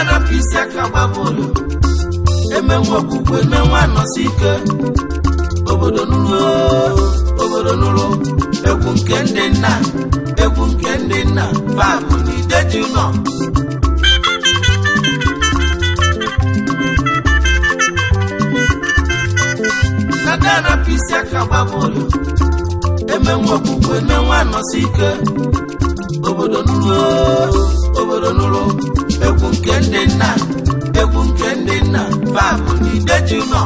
Arapụ isi aka gbabụlụ emenwe okwukwe menwe anọsi ike. Obodo nụrụ, obodo nụrụ egwu nke ndị nna, egwu nke ndị nna babụ n'ideji nọ. Na ndị arapụ isi aka gbabụlụ emenwe okwukwe menwe anọsi ike. Obodo nụrụ, obodo nụrụ egwu nke ndị nna, egwu nke ndị nna babụ n'ideji nọ.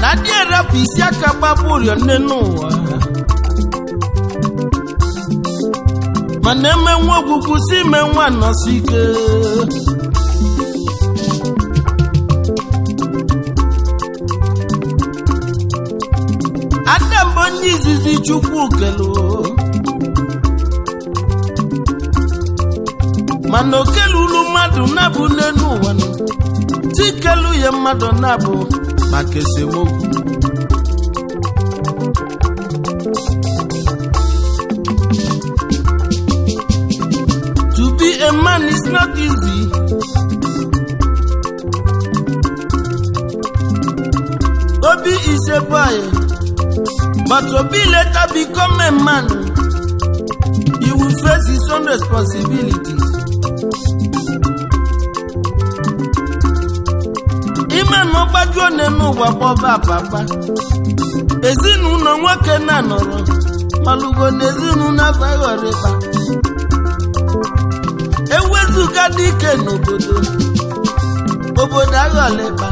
Na ndị erapụ isi aka gbapụ ụrịọ nne n'ụwa, mana emenwe ogwugwu si ime nwa nọsi ike. Adam bụ onye izizi Chukwu kelu, mana okelulu mmadụ na-abụ n'elu ụwa, tikelu ya mmadụ na-abụ maka esemokwu. To be a man is not easy. Obi is a boy, but Obi later become a man. He will face his own responsibilities. Ime na ọgbajuo n'elu ụwa kpọba papa ezinụlọ nwoke na-anọrọ malụgo na ezinụlọ abaghọrịba. Ewezuga dike n'obodo, obodo aghọlịba.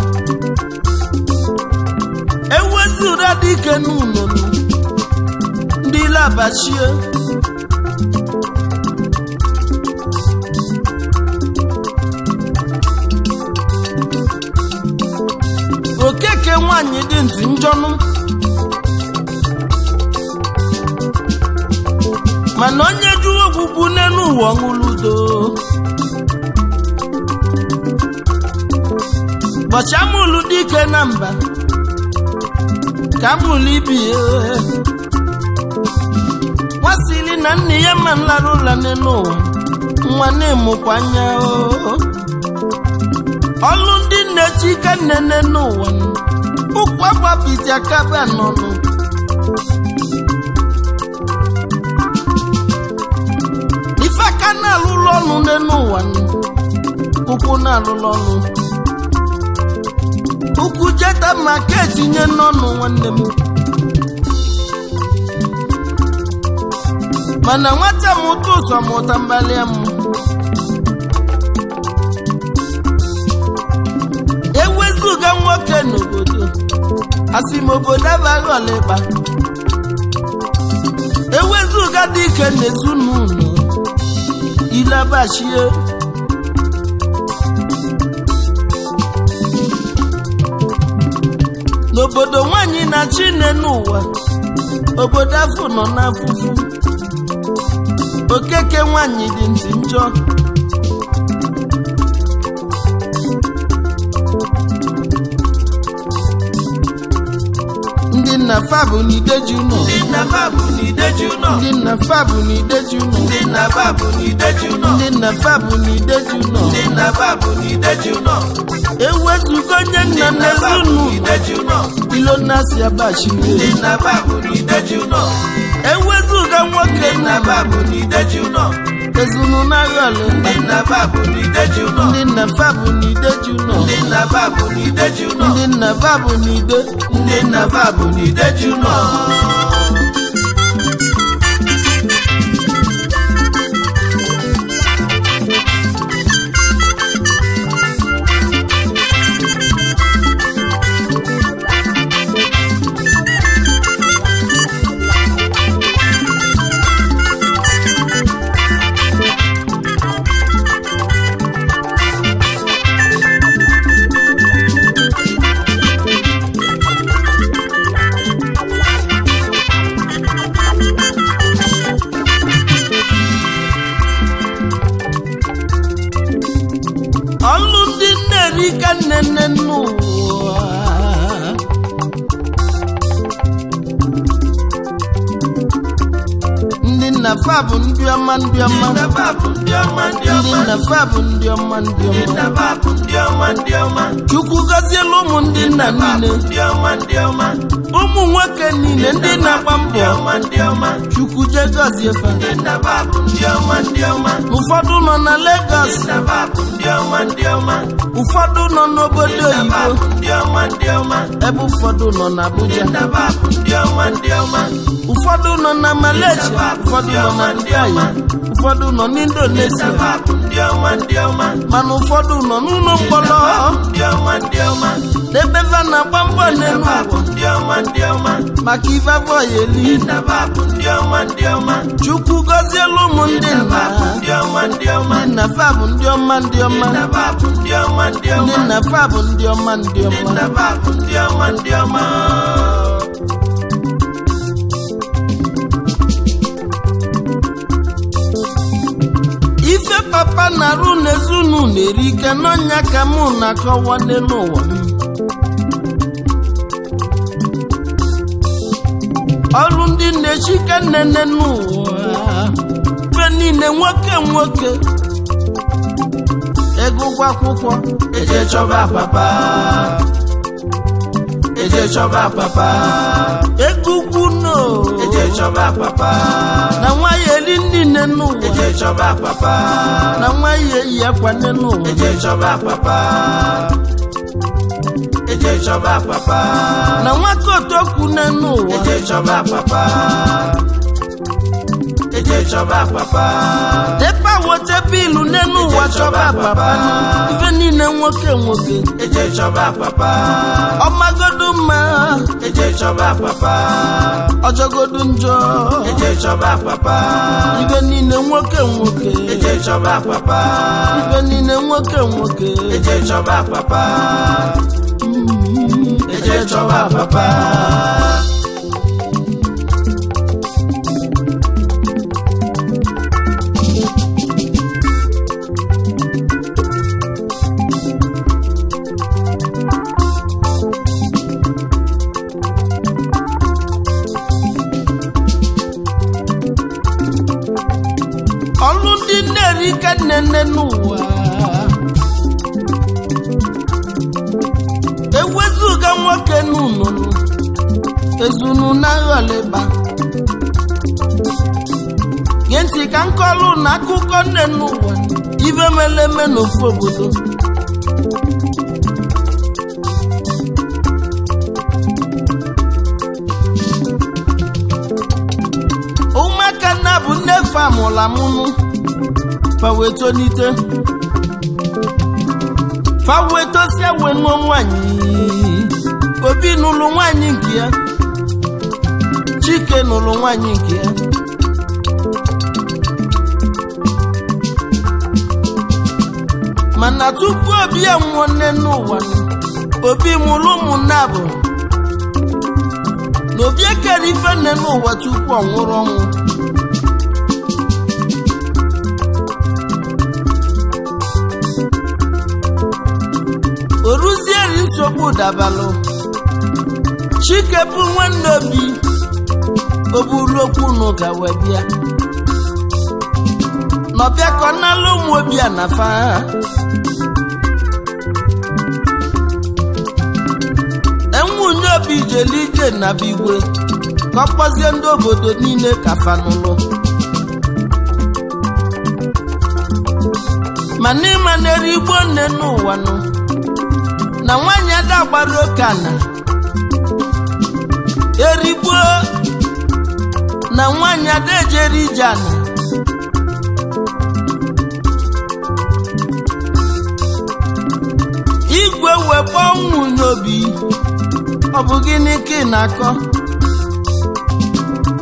Ewezụra dike n'ụlọ, ndị labachie. Okeke nwanyị dị ntị njọnụ, mana onye jụrụ ogbugbu n'elu ụwa ọṅụlụ udo. Bọchị amụlụ dike na mba ka amụlụ ibi ya nwasili na nne ya ma nlara ụlọ n'elu ụwa nwa na-emụkwa anya ọlụ ndị nne chike nnene n'ụwa ụkwụ agbapiti akaba n'ọnụ. Ife aka na-alụlụ ọnụ n'elu ụwa, ụkwụ na-alụlụ ọnụ, ụkwụ jeta ma ka etinye n'ọnụ nwanne m. Mana nwata mụta ụzọ mụta mgbalị m ewezuga nwoke n'obodo, asị m obodo abaghọlịba. Ewezuga dike n'ezinụlọ ilabachie. N'obodo nwanyị na-achị nne n'ụwa, obodo afọ nọ n'afụfụ. Okeke nwanyị dị ntị njọ. Ndị nna fa bụ n'ideji ụlọ. Ndị nna fa bụ n'ideji ụlọ. Ndị nna fa bụ n'ideji ụlọ. Ndị nna fa bụ n'ideji ụlọ. Ndị nna fa bụ n'ideji ụlọ. Ndị nna fa bụ n'ideji ụlọ. Ewezuga onye nna Ndị nna fa bụ n'ezinụlọ, n'ideji ụlọ. ilo na-asị abachi. Ndị nna fa bụ n'ideji ụlọ. Ewezuga nwoke Ndị nna fa bụ n'ideji ụlọ. ezinụlọ aghọlị. Ndị nna fa bụ n'ideji ụlọ. Ndị nna fa bụ n'ideji ụlọ. Ndị nna fa bụ n'ideji ụlọ. Ndị nna fa bụ n'ide. Ndị nna fa bụ n'ideji ụlọ. na-erika nne nne n'ụwa. Ndị nna fa bụ ndị ọma, ndị ọma. Ndị nna fa bụ ndị ọma, ndị Ndị ọma. nna fa bụ ndị ọma, ndị Ndị ọma. nna fa bụ ndị ọma, ndị ọma. Chukwu gọziela ụmụ ndị nna Fa bụ niile, ndị ọma, ndị ọma. ụmụ nwoke niile ndị na-agba Ndị mbọ. ọma, ndị ọma. Chukwu jee gọzie fa. Ndị nna fa bụ ndị ọma, ndị ọma. Ụfọdụ nọ na Lagos, Ndị nna fa bụ ndị ọma, ndị ọma. ụfọdụ nọ n'obodo Ndị nna fa oyibo, bụ ndị ọma, ndị ọma. ebe ụfọdụ nọ na Abuja, Ndị nna fa bụ ndị ọma, ndị ọma. ụfọdụ nọ na Malaysia, ụfọdụ nọ na Dubai, ụfọdụ nọ n'Indonesia, Ndị nna fa bụ ndị ọma, ndị ọma. mana ụfọdụ nọ n'ụlọ mkpọrọ Ndị ọma, ndị ọma. n'ebe fa na-agba mbọ n'elu Fa ụwa bụ ndị ọma, ndị ọma. maka ife afọ ya eli. Ndị nna fa bụ ndị ọma, ndị ọma. Chukwu gọzielu ụmụ ndị nna. Fa bụ ndị ọma, ndị ọma. Ndị nna fa bụ ndị ọma, ndị ọma. Ndị nna fa bụ ndị ọma, ndị Ndị ọma. nna fa bụ ndị ọma, ndị Ndị ọma. nna fa bụ ndị ọma, ndị ọma. Ife papa na-arụ n'ezinụlọ na-erike n'ọnya ka mụ na-akọwa n'elu ụwa m. Ọrụ ndị na-echike nnene n'ụwa mgbe niile, nwoke nwoke ego ụgwọ akwụkwọ, Eje chọba papa. Eje chọba papa. Ego ukwu no. Eje chọba papa. Na nwa ya eri niile n'ụwa. Eje chọba papa. Na nwa ya eyi akwa nne n'ụwa. Eje chọba papa. Eje chọba papa. Na nwa kotokwu nne n'ụwa. Eje chọba papa. Eje chọba papa. Depa wote bilu n'elu ụwa, chọba papa. Ife niile nwoke nwoke, Eje chọba papa. Ọmagodu mma, Eje chọba papa. Ọjọgodu njọ, Eje chọba papa. Ife niile nwoke nwoke, Eje chọba papa. Ife niile nwoke nwoke, Eje chọba papa. Eje chọba papa. Ọlụ ndị nne-erike nnenne n'ụwa, ewezuga nwoke n'ụlọ ezunu na ghọlịba. Gee ntị ka nkọlụ na akụkọ nne n'ụwa, ibe meleme n'ofu obodo. Ụmụaka nna bụ nne famụla mụnụ fa wee tonite, fa wee tosia, wee nụọ nwanyị. Obi nụlụ nwanyị nke ya, Chike nụlụ nwanyị nke ya. Mana tupu Obi anwụọ nne n'ụwa, Obi mụrụ ụmụnne abụọ na Obi ekere ife nne n'ụwa tupu ọ nwụrụ ọnwụ. O ruzieri nsogbu dabalụ Chike bụ nwanne Obi, o buru okwu n'ụka wee bịa n'ọbịa ka ọ nala ụmụ Obi a na fa. Enwunye Obi jere ije na be igwe ka ọ kpọzie ndị obodo niile ka fa nụlụ, mana ịma na-eri igbo nne n'ụwa nụ na nwaanyị ada gbara oke ana erigbo, na nwaanyị ada ejere ije ana. Igwe wee kpọọ nwunye Obi, ọ bụ gịnị ka ị na-akọ?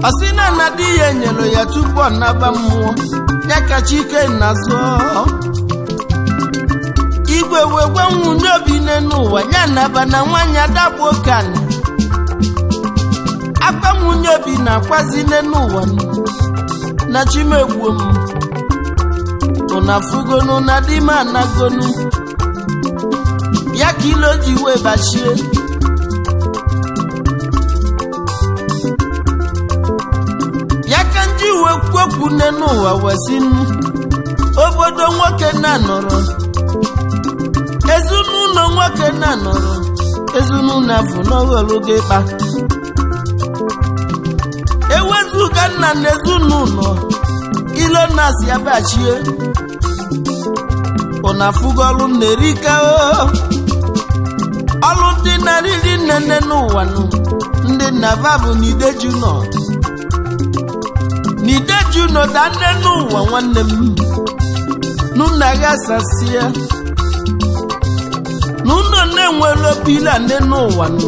Ọ sị na nna di ya nyere ya tupu ọ naba mmụọ ya ka Chike na-azọ. Igwe wee gwa nwunye Obi n'elu ụwa ya naba na nwaanyị adagbu oke ana. Akwa nwunye Obi na-akwazi n'elu ụwa na chimegbuo m ụna fugonu na di m anagonu. Ya ka ilo ji wee bachie. Ya ka ndị uwe kwekwu nne n'ụwa wesi nnu obodo nwoke na-anọrọ, ezinụlọ nwoke na-anọrọ, ezinụlọ afọ n'oghologo ịkpa. Ewezuga nna na ezinụlọ, ilo na-asị abachie. Ụna afụgo ọlụ na-erika o, ọlụ ndị na-arịrị nnenne n'ụwa nụ. Ndị nna va bụ n'ideju nọ, n'ideju nọ da nne n'ụwa. Nwanne m, nna ghasasia n'ụlọ na-enwere pila nne n'ụwa nụ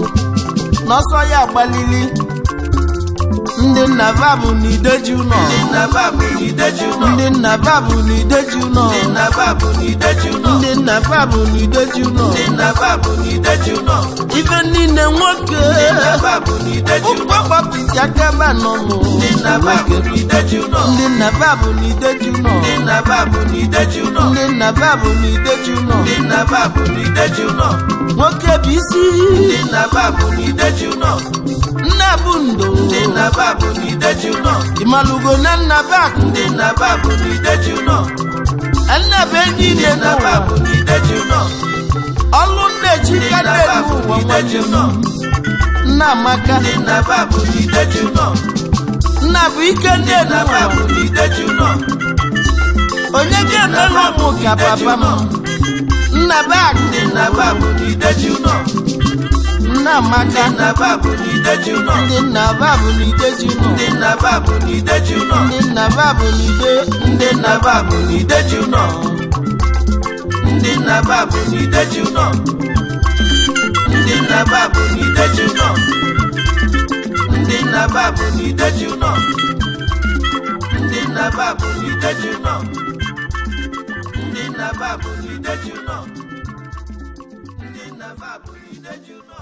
n'ọsọ ya agbalili. Ndị nna va bụ n'ideju nọ. Ndị nna va bụ n'ideju nọ. Ndị nna va bụ n'ideju nọ. Ndị nna va bụ n'ideju nọ. Ndị nna va bụ n'ideju nọ. Ndị nna va bụ n'ideju nọ. Ife niile nwoke Ndị nna va bụ n'ideju nọ. ụkpakpapịtị akaba nọ nụ. Ndị nna va bụ n'ideju nọ. Ndị nna va bụ n'ideju nọ. Ndị nna va bụ n'ideju nọ. Ndị nna va bụ n'ideju nọ. Ndị nna va bụ n'ideju nọ. Nwoke bụ isi. Ndị nna va bụ n'ideju nọ. Nna bụ ndo. Ndị nna va bụ n'ideju nọ. Ịmalụgo na nna bak. Ndị nna va bụ n'ideju nọ. Nna bụ enyi Ndị nne nna va n'ụwa. bụ n'ideju nọ. Ọlụ nna Ndị ejika nna nne va bụ n'ụwa, nwanne n'ideju m. nọ. Nna amaka. Ndị nna va bụ n'ideju nọ. Nna bụ ike nne Ndị nna va n'ụwa. bụ n'ideju nọ. Onye ga-emelu ụmụ ka papa m, nna bak. Ndị nna va bụ n'ideju nọ. Nna amaka. Ndị nna va bụ n'ideju nọ. Ndị nna va bụ n'ideju nọ. Ndị nna va bụ n'ideju nọ. Ndị nna va bụ n'ide. Ndị nna va bụ n'ideju nọ. Ndị nna va bụ n'ideju nọ. Ndị nna va bụ n'ideju nọ. Ndị nna va bụ n'ideju nọ. Ndị nna va bụ n'ideju nọ. Ndị nna va bụ n'ideju nọ. Ndị nna va bụ n'ideju nọ.